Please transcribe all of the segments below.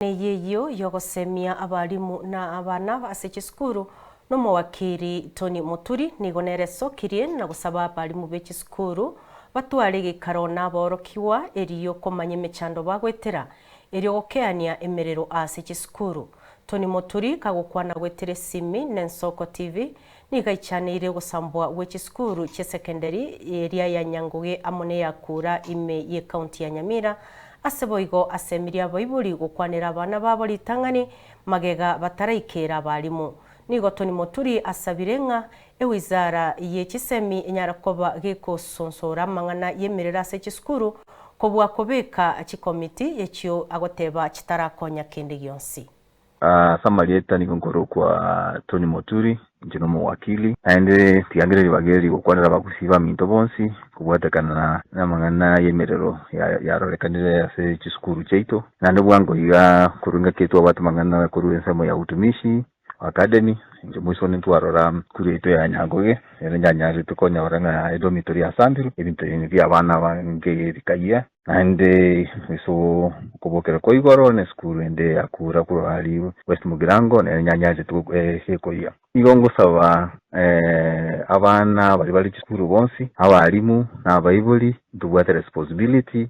Neyio y'ogosemia abalimu na abana ase chisukuru nomowakiri Tony Muturi nigo nere esokirie na gosaba abalimu be chisukuru batware egeikaro naborokigwa erio komanya emechando bagoetera erio gokeania emerero ase chisukuru. Tony Muturi kagokwana goetera esimi n'Ensoko TV nigo aichaneire ogosambwa gwe chisukuru chi'esekenderi eria ya Nyangoge amo neya Kura ime y'ecounty ya Nyamira Ase boigo asemirie abaibori gokwanera abana babo ritang'ani magega bataraikera abalimu. Nigo Tony Moturi asabire ng'a ewizara ye chisemi enyare koba gekosonsora amang'ana y'emerero ase chisukuru kobua kobeka chikomiti echio agoteba chitarakonya kende gionsi. Ase amarieta nigo nkorokwa Tony Moturi, inche nomowakili, naende tiga ribaga eri gokwanera abagusii baminto bonsi kobwatekana namang'ana y'emerero yarorekanire ase chisukuru chiaito. Naende bwango iga korwa engaki twabwate amang'ana korwa ensemo ya Utumishi Academy, inche moiso one ntwarora sukuru yaito ya Nyangoge, ere nyanyarete konyora ng'a edormitory yasambirwe, ebinto bi'abana abange bikayia. Naende ase okobokera kwa igoro nesukuru ende ya kura korwa aria West Mugirango nere nyanyanchete gekoyia. Nigo ngosaba abana baria bare chisukuru bonsi, abalimu na abaibori ntobwate responsibility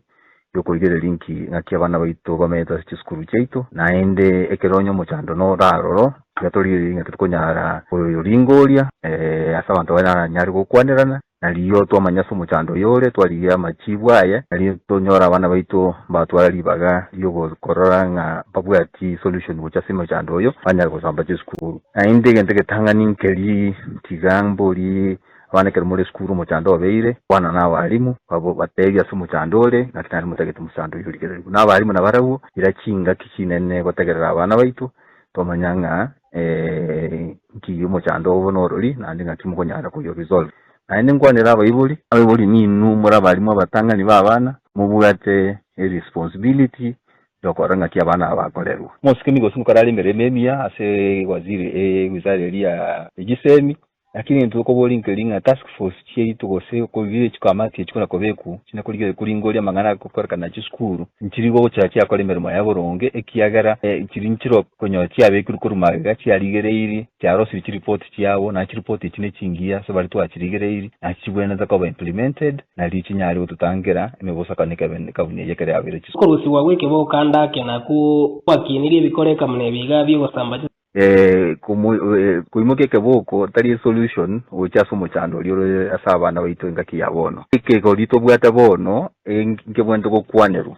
yokorigereria nki ng'aki abana baito bamenyete ase chisukuru chiaito, naende ekero onye omochando nore aroro tiga torigererie ng'aki tokonyara koyoringoria ase abanto baranyare gokwanerana. Nario twamanya ase omochando oyo ore, twarigia amachibu aye, nario tonyore abana baito mbatwara ribaga riogokorora ng'a mbabwati solution gocha ase omochando oyo, banyare gosamba chisukuru. Naende egento egetang'ani nkeri tiga mbori abana ekero more esukuru omochando obeire, kwana na abalimu babo batebie ase omochando ore ng'aki naende motagete omochando oyo origererigwe. Na abalimu nabarabwo ira chingaki chinene gotegerera abana baito, twamanya ng'a Nki omochando obo norori, naende ng'aki mokonyara koyo resolve. Naende nkwanere abaibori, abaibori ninwe more abalimu abatang'ani b'abana, mobwate eresponsibility yokorora ng'aki abana aba bakorerwa. Mosike nigo gose mokarare emeremo emiya ase waziri ewizara eria ya chisemi, Lakini intwe tokobori nkeri ng'a task force chiaito gose kobire chikamati echi kona kobekwa chine korigereria koringoria amang'ana agokorekana chisukuru nchiri gocha chiakora emeremo yaye boronge ekiagera chiri nchiro konyora chiabekirwe korwa magega chiarigereiri chiarosirie chiripoti chiabo naende chiripoti echi nechingiya ase baria twachirigereiri naende chibwenerete koba implemented nario chinyare gototangera emebosokano ekebe ekabuni eye ekero yabeire chisukuru. Okorusigwa gw'ekeboko ande ake nakwo gwakinirie ebikoro ekamu na ebigaa bi'ogosamba Koimokia ekeboko tari esolution gochia ase omochando oria ore ase abana baito engaki ya bono. Ekegori tobwate bono nkebwenerete gokwanerwa.